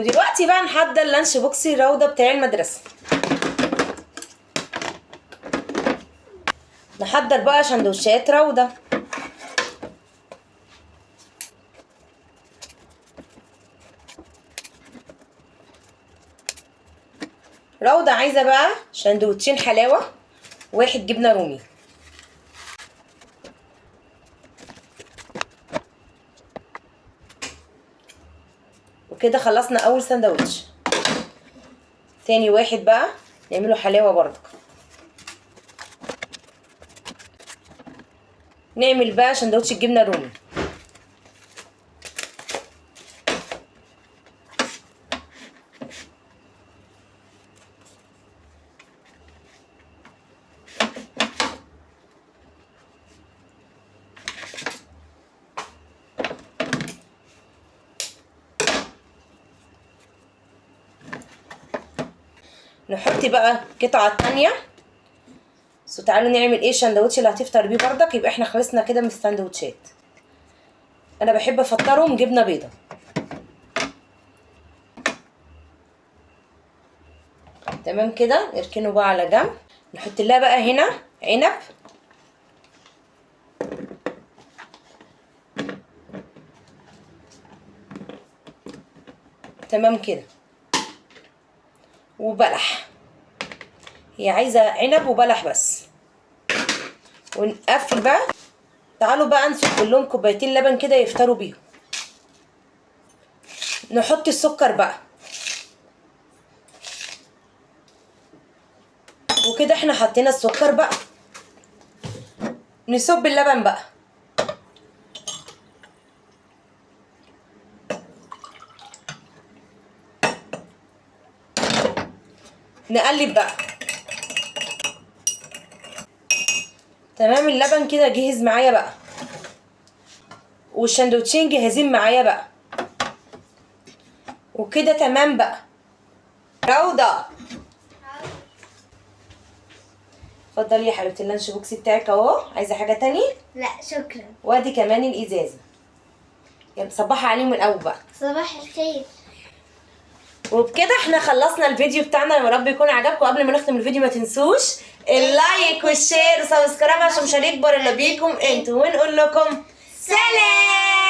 ودلوقتي بقى نحضر lunch box روضة بتاع المدرسة. نحضر بقى سندوتشات روضة. روضة عايزة بقى سندوتشين حلاوة، واحد جبنة رومي. وكده خلصنا اول سندوتش. تاني واحد بقى نعمله حلاوة برضك. نعمل بقى سندوتش الجبنة الرومي. نحط بقى قطعة تانية. بس تعالوا نعمل ايه السندوتش اللي هتفطر بيه بردك. يبقى احنا خلصنا كده من السندوتشات. انا بحب افطرهم جبنة بيضة. تمام كده، نركنه بقى على جنب. نحط لها بقى هنا عنب. تمام كده، وبلح. هي عايزة عنب وبلح بس. ونقفل بقى. تعالوا بقى نصب لهم كوبايتين لبن كده يفطروا بيهم. نحط السكر بقى. وكده احنا حطينا السكر بقى. نصب اللبن بقى. نقلب بقى. تمام، اللبن كده جهز معايا بقى، والسندوتشين جاهزين معايا بقى، وكده تمام بقى. روضة اتفضلي يا حبيبتي ال lunch box بتاعك اهو. عايزه حاجة تاني؟ لا شكرا. وادي كمان الازازه. يلا صباح عليهم الاول بقى. صباح الخير. وبكده احنا خلصنا الفيديو بتاعنا، يا رب يكون عجبكم. قبل ما نختم الفيديو ما تنسوش ال like وال share و subscribe عشان مش هنكبر الا بيكم انتوا. ونقول لكم سلام.